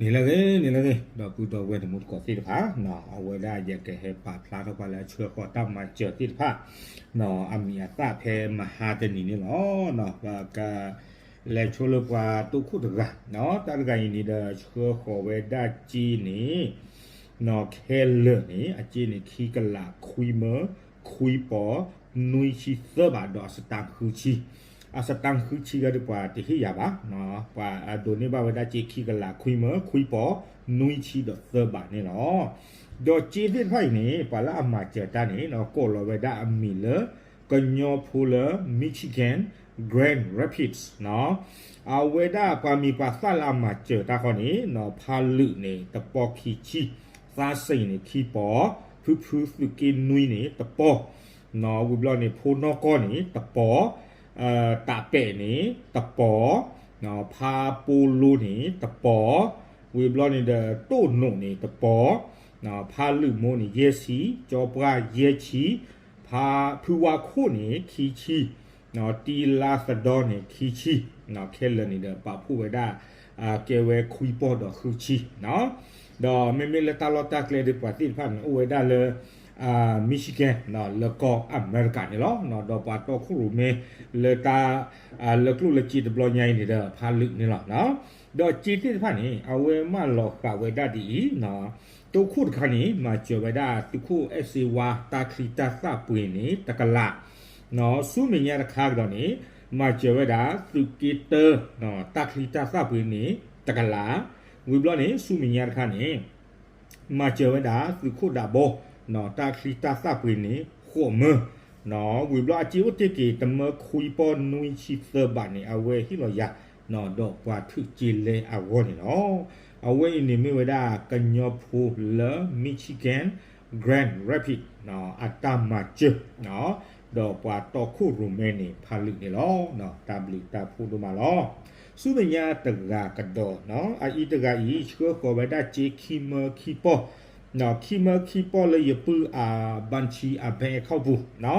န့ၣ်လၢအဂ့ၤ န့ၣ်လၢအဂ့ၤ ဒီပုၢ်ဒီဝဲၢ်တံၤသကိးသ့ၣ်တဖၣ်, အဝဲဒၣ်ယကဟဲပာ်ဖျါထီၣ်ပှၤလၢအဆှၢဃီၤတၢ်မၤစၢၤသ့ၣ်တဖၣ်, အမံၤအသၣ်ဖဲမဟါတနံၤန့ၣ်လီၤ. ပကလဲၤဆိလၢပှၤတိခိၣ်တဂၤ, တၢ်တဂၤအံၤန့ၣ်ဒီးဆှၢဃီၤဝဲဒၣ်စ့န့ၣ် ခဲလၢာ်န့ၣ် အစ့န့ၣ် ခံကလးခွံမၢ ခွံပီၤ နွံဆံသၢဘး ဒီးအစတါဃုဆံ, အစတါဃုဆံဂၤဒီးပှၤတဟ့ၣ်ယၤဘၣ်, ပှၤဒိးန့ၢ်ဘၣ်ဝဲဒၣ်စ့ ခံကလးခွံမၢ ခွံပီၤ နွံဆံဒီးသၢဘးန့ၣ်လီၤ. ဒီးစ့သ့ၣ်တဖၣ်အံၤန့ၣ် ပှၤလၢအမၤစၢၤတၢ်န့ၣ် ကိးလီၤဝဲဒၣ်အမံၤလၢ ကညီဖိလၢ Michigan Grand Rapids အဝဲဒၣ်ပှၤမံၤပှၤသၣ်လၢအမၤစၢၤတၢ်ဃီန့ၣ် ဖးလုာ်န့ၣ် တပီၤခံဆံ, သးစံၣ်န့ၣ် ခံပီၤ, ဖုဖုသုးက့နွံန့ၣ် တပီၤ, ဝံၤဘျီန့ၣ် ဖိနီၢ်ကီၢ်န့ၣ် တပီၤ, တးပဲာ်န့ၣ် တပီၤ, ဖးပိလိန့ၣ် တပီၤ, ဝံၤဘျီန့ၣ်ဒီး တိၢ်နိးန့ၣ် တပီၤ, ဖးလုာ်မိၢ်န့ၣ် ယဲၢ်ဆံ, ကၠီပှၢ်ယဲၢ်ဆံ, ဖးဖုဝါခိၣ်န့ၣ် ခံဆံ, တံလါသဒီန့ၣ် ခံဆံ, ခဲလၢာ်န့ၣ်ဒီး ပာ်ဖှိၣ်ဝဲဒၣ် ကဲဝဲခွံပီၤဒီးဃုဆံ, ဒီးမ့မ့ၢ်လၢတၢ်လီၢ်တၢ်ကျဲဒီးပှၤသ့ၣ်တဖၣ်န့ၣ် အိၣ်ဝဲဒၣ်လၢ Michigan လၢကီၢ်အမဲရကၤန့ၣ်လီၤ. ဒီးပှၤတီခိၣ်ရိၣ်မဲလၢတၢ် လၢကျိၣ်လၢစ့တဘျီညါအံၤန့ၣ်ဒီး ဖးလုာ်န့ၣ်လီၤ. ဒီးစ့သ့ၣ်တဖၣ်န့ၣ် အဝဲမၢလီၤဃာ်ဝဲဒၣ်ဒ်အံၤ, တိခိၣ်တခါန့ၣ် မၤစၢၤဝဲဒၣ်သုးခိၣ်အဲၣ်စ့ဝါ တၢ်ချံတၢ်သၣ်ပှ့ၤန့ၣ် တကလး, ဆူမဲာ်ညါတခါကဒီးန့ၣ် မၤစၢၤဝဲဒၣ်သုးက့တၢ တၢ်ချံတၢ်သၣ်ပှ့ၤန့ၣ် တကလး, ဝံၤဘျီန့ၣ် ဆူမဲာ်ညါတခါန့ၣ် မၤစၢၤဝဲဒၣ်သုးခိၣ်ဒးဘီ တၢ်ချံတၢ်သၣ်ပှ့ၤန့ၣ် ဃိးမၢ, ဝံၤဘျီအစ့အိၣ်တ့ၢ်က့ၤ တမၢခွံပီၤနွံဆံသၢဘးန့ၣ် အဝဲဟ့ၣ်လီၤယၤ ဒီးပှၤထုးစ့လဲအဂီၢ်န့ၣ်လီၤ. အဝဲအံၤန့ၣ်မ့ၢ်ဝဲဒၣ်ကညီဖိလၢ Michigan Grand Rapids အတၢ်မၤစၢၤ ဒီးပှၤတီခိၣ်ရိၣ်မဲန့ၣ် ဖးလုာ်န့ၣ်လီၤ. တၢ်ဘျုးတၢ်ဖှိၣ်ဒိၣ်မးလီၤ. ဆူမဲာ်ညါတဂၤကဒီး, အအံၤတဂၤအံၤ ဆှၢဃီၤဝဲဒၣ်စ့ခံမၢခံပီၤ, ခံမၢခံပီၤလၢယပုၢ်အ ဘၣ်ဆံအ bank account ပူၤ,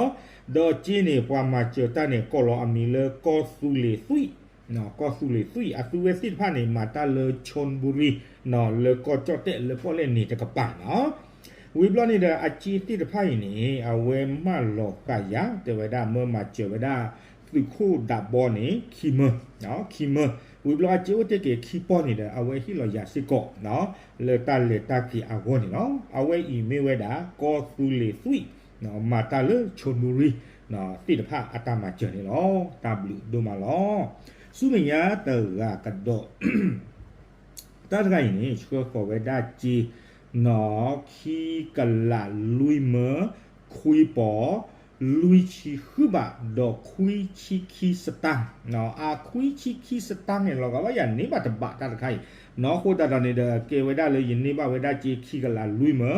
ဒီးစ့န့ၣ် ပှၤမၤစၢၤတၢ်န့ၣ် ကိးလီၤအမံၤလၢကီၢ်သူလ့ၤသွံၣ်, ကီၢ်သူလ့ၤသွံၣ် အသုဝဲသ့ၣ်တဖၣ်န့ၣ် မၤတၢ်လၢ Chonburi လၢကီၢ်ကၠီၣ်တဲၣ်လၢပီၣ်လဲၣ်န့ၣ်တကပၤနီၤ. ဝံၤဘျီန့ၣ်ဒီး အစ့သ့ၣ်တဖၣ်အံၤန့ၣ် အဝဲမၢလီၤဃာ်ယၤ တဲဝဲဒၣ်မၢမၤစၢၤဝဲဒၣ် သုးခိၣ်ဒးဘီန့ၣ် ခံမၢ, ခံမၢ, ဝံၤဘျီအစ့အိၣ်တ့ၢ်က့ၤခံပီၤန့ၣ်ဒီး အဝဲဟ့ၣ်လီၤယၤစ့ၢ်ကီး လၢတၢ်လဲၤတၢ်က့ၤအဂီၢ်န့ၣ်လီၤ. အဝဲအံၤမ့ၢ်ဝဲဒၣ် ကီၢ်သူလ့ၤသွံၣ် မၤတၢ်လၢ Chonburi သ့ၣ်တဖၣ်အတၢ်မၤစၢၤန့ၣ်လီၤ. တၢ်ဘျုးဒိၣ်မးလီၤ. ဆူမဲာ်ညါတဂၤကဒီး တၢ်တဂၤအံၤန့ၣ် ဆှၢဃီၤဝဲဒၣ်စ့ နီၤ ခံကလးလွံၢ်မၢ ခွံပီၤ လွံၢ်ဆံဃုဘး ဒီးခွံဆံခံစတၢ်, အခွံဆံခံစတၢ်န့ၣ် လီၤဂာ်ဘၣ်ယၤန့ၢ်ဘၣ်တဘးတၢ်တခါအံၤ, နီၤ အဃိသတးဒီးန့ၣ်ဒီး ကဲဝဲဒၣ်လၢယန့ၢ်ဘၣ်ဝဲဒၣ်စ့ခံကလးလွံၢ်မၢ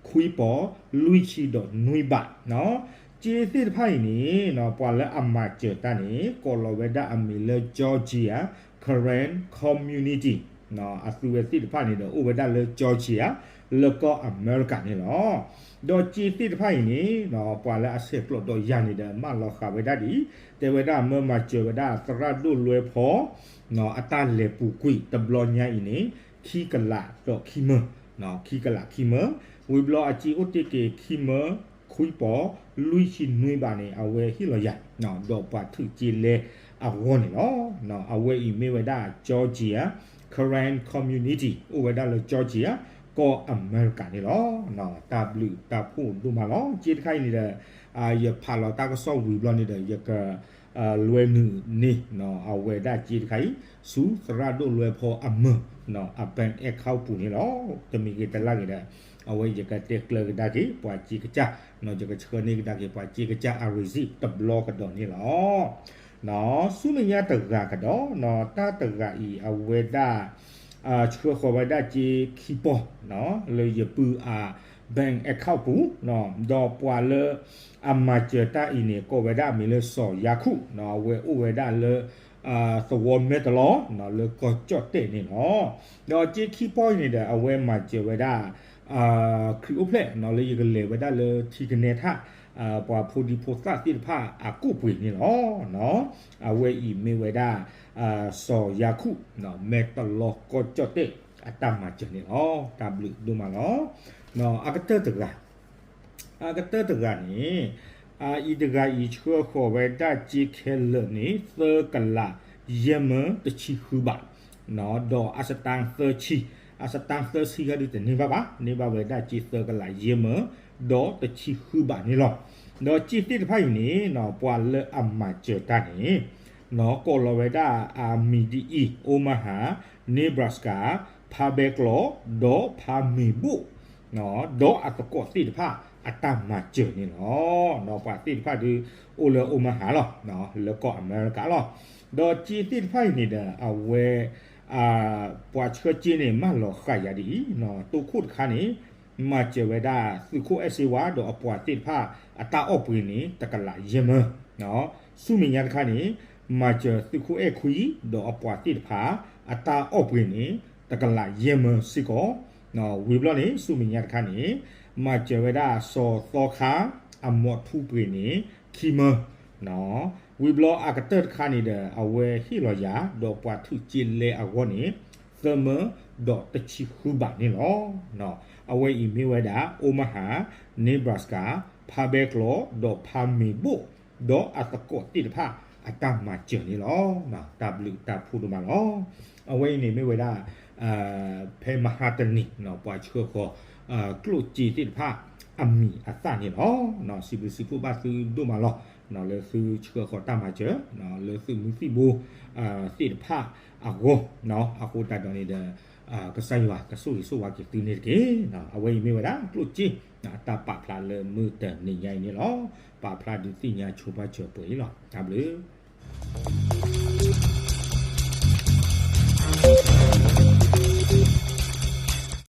ခွံပီၤ လွံၢ်ဆံဒီးနွံဘး, စ့သ့ၣ်တဖၣ်အံၤန့ၣ် ပှၤလၢအမၤစၢၤတၢ်န့ၣ် ကိးလီၤဝဲဒၣ်အမံၤလၢ Georgia Karen Community အသုဝဲသ့ၣ်တဖၣ်န့ၣ်ဒီး အိၣ်ဝဲဒၣ်လၢ Georgia လၢကီၢ်အမဲရကၤန့ၣ်လီၤ. ဒီးစ့သ့ၣ်တဖၣ်အံၤန့ၣ် ပှၤလၢအဆဲးကျိးဒီးယၤန့ၣ်ဒီး မၢလီၤဃာ်ဝဲဒၣ်ဒ်အံၤ, တဲဝဲဒၣ်မၢမၤစၢၤဝဲဒၣ်သရၣ်ဒိၣ်လွဲဖီ အတၢ်လဲၤပူၤကွံာ်တဘျီညါအံၤန့ၣ် ခံကလးဒီးခံမၢ, ခံကလးခံမၢ, ဝံၤဘျီအစ့အိၣ်တ့ၢ်က့ၤခံမၢ ခွံပီၤ လွံၢ်ဆံနွံဘးန့ၣ် အဝဲဟ့ၣ်လီၤယၤ ဒီးပှၤထုးစ့လဲအဂီၢ်န့ၣ်လီၤ. အဝဲအံၤမ့ၢ်ဝဲဒၣ် Georgia Karen Community အိၣ်ဝဲဒၣ်လၢ Georgia ကီၢ်အမဲရကၤန့ၣ်လီၤ. တၢ်ဘျုးတၢ်ဖှိၣ်ဒိၣ်မးလီၤ. စ့တခါအံၤန့ၣ်ဒီး ယဖးလီၤတၢ်ကစီၣ်ဝံၤဘျီန့ၣ်ဒီး ယက လွဲနုာ်န့ၢ် အဝဲဒၣ်စ့တခါအံၤ ဆူသရၣ်ဒိၣ်လွဲဖီအမၢ အ bank account ပူၤန့ၣ်လီၤ. တမံၤဂ့ၤတလါဂ့ၤဒီး အဝဲယကတဲကျၢၤကဒါက့ၤ ပှၤစ့ကစၢ်, ယကဆှၢန့ၢ်ကဒါက့ၤ ပှၤစ့ကစၢ်အ receipt တဘျီကဒီးန့ၣ်လီၤ. ဆူမဲာ်ညါတဂၤကဒီး တၢ်တဂၤအံၤ အဝဲဒၣ် ဆှၢဃီၤဝဲဒၣ်စ့ခံပီၤ လၢယပုၢ်အ bank account ပူၤ, ဒီးပှၤလၢအမၤစၢၤတၢ်အံၤန့ၣ် ကိးဝဲဒၣ်အမံၤလၢစီၤယၤခိၣ်, အဝဲအိၣ်ဝဲဒၣ်လၢ သဝီမဲတလီ လၢကီၢ်ကၠီၣ်တဲၣ်န့ၣ်လီၤ. ဒီးစ့ခံပီၤအံၤန့ၣ်ဒီး အဝဲမၤစၢၤဝဲဒၣ် ခရံာ်အိၣ်ဖျဲၣ် လၢယကလဲၤဝဲဒၣ်လၢထံကနဲထၣ် ပှၤဖိဒံဖိသၣ်သ့ၣ်တဖၣ်အကိၣ်ပှ့ၤန့ၣ်လီၤ. အဝဲအံၤမ့ၢ်ဝဲဒၣ် စီၤယၤခိၣ် မဲတလီကီၢ်ကၠီၣ်တဲၣ် အတၢ်မၤစၢၤန့ၣ်လီၤ. တၢ်ဘျုးဒိၣ်မးလီၤ. အကတၢၢ်တဂၤ, အကတၢၢ်တဂၤန့ၣ် အအံၤတဂၤအံၤဆှၢဃီၤဝဲဒၣ်စ့ခဲလၢာ်န့ၣ် သၢကလးယဲၢ်မၢတဆံဃုဘး ဒီးအစတၣ်သၢဆံ, အစတၣ်သၢဆံဟဲဒုးတန့ၢ်ဘၣ်ဘၣ်, န့ၢ်ဘၣ်ဝဲဒၣ်စ့သၢကလးယဲၢ်မၢ ဒီးတဆံဃုဘးန့ၣ်လီၤ. ဒီးစ့သ့ၣ်တဖၣ်အံၤန့ၣ် ပှၤလၢအမၤစၢၤတၢ်န့ၣ် ကိးလီၤဝဲဒၣ်အမံၤဒ်အံၤ, Omaha, Nebraska, ဖါဘဲကျီး, ဒီးဖါမ့ၤဘိၣ် ဒီးအသကိးသ့ၣ်တဖၣ်အတၢ်မၤစၢၤန့ၣ်လီၤ. ပှၤသ့ၣ်တဖၣ်ဒုးအိၣ်လၢ Omaha လီၤ, လၢကီၢ်အမဲရကၤလီၤ. ဒီးစ့သ့ၣ်တဖၣ်အံၤန့ၣ်ဒီး အဝဲ ပှၤဆှၢစ့န့ၣ် မၢလီၤဃာ်ယၤဒ်အံၤ, တိခိၣ်တခါန့ၣ် မၤစၢၤဝဲဒၣ်သုးခိၣ်အဲၣ်စ့ဝါဒီးအပှၤသ့ၣ်တဖၣ် အတၢ်အီၣ်ပှ့ၤန့ၣ် တကလးယဲၢ်မၢ, ဆူမဲာ်ညါတခါန့ၣ် မၤစၢၤသုးခိၣ်အဲၣ်ခွံဒီးအပှၤသ့ၣ်တဖၣ် အတၢ်အီၣ်ပှ့ၤန့ၣ် တကလးယဲၢ်မၢစ့ၢ်ကီး, ဝံၤဘျီန့ၣ် ဆူမဲာ်ညါတခါန့ၣ် မၤစၢၤဝဲဒၣ်စီၤသီခါ အမိၢ်ထူပှ့ၤန့ၣ် ခံမၢ, ဝံၤဘျီအကတၢၢ်တခါန့ၣ်ဒီး အဝဲဟ့ၣ်လီၤယၤ ဒီးပှၤထုးစ့လဲအဂီၢ်န့ၣ် သၢမၢ ဒီးတဆံဃုဘးန့ၣ်လီၤ. အဝဲအံၤမ့ၢ်ဝဲဒၣ် Omaha, Nebraska, ဖါဘဲကျီး ဒီးဖါမ့ၤဘိၣ် ဒီးအသကိးသ့ၣ်တဖၣ်အတၢ်မၤစၢၤန့ၣ်လီၤ. တၢ်ဘျုးတၢ်ဖှိၣ်ဒိၣ်မးလီၤ. အဝဲအံၤန့ၣ်မ့ၢ်ဝဲဒၣ် ဖဲမဟါတနံၤ ပှၤဆှၢဃီၤ ကျိၣ်စ့သ့ၣ်တဖၣ်အမံၤအသၣ်န့ၣ်လီၤ. စံးဘျုးစံးဖှိၣ်ဘၣ်သုဒိၣ်မးလီၤ. လၢသုဆှၢဃီၤတၢ်မၤစၢၤ လၢသုးမုၢ်သံၣ်ဘိသ့ၣ်တဖၣ်အဂီၢ်, အဃိသတးဒီးန့ၣ်ဒီး ကစၢ်ယွၤကဆိၣ်ဂ့ၤဆိၣ်ဝါက့ၤသုန့ၣ်တက့ၢ်. အဝဲအံၤမ့ၢ်ဝဲဒၣ်ကျိၣ်စ့ အတၢ်ပာ်ဖျါလၢမုၢ်တနံၤညါအံၤန့ၣ်လီၤ. ပာ်ဖျါဒုးသ့ၣ်ညါဆိပာ်စၢၤပှဲၤအံၤလီၤ. တၢ်ဘျုး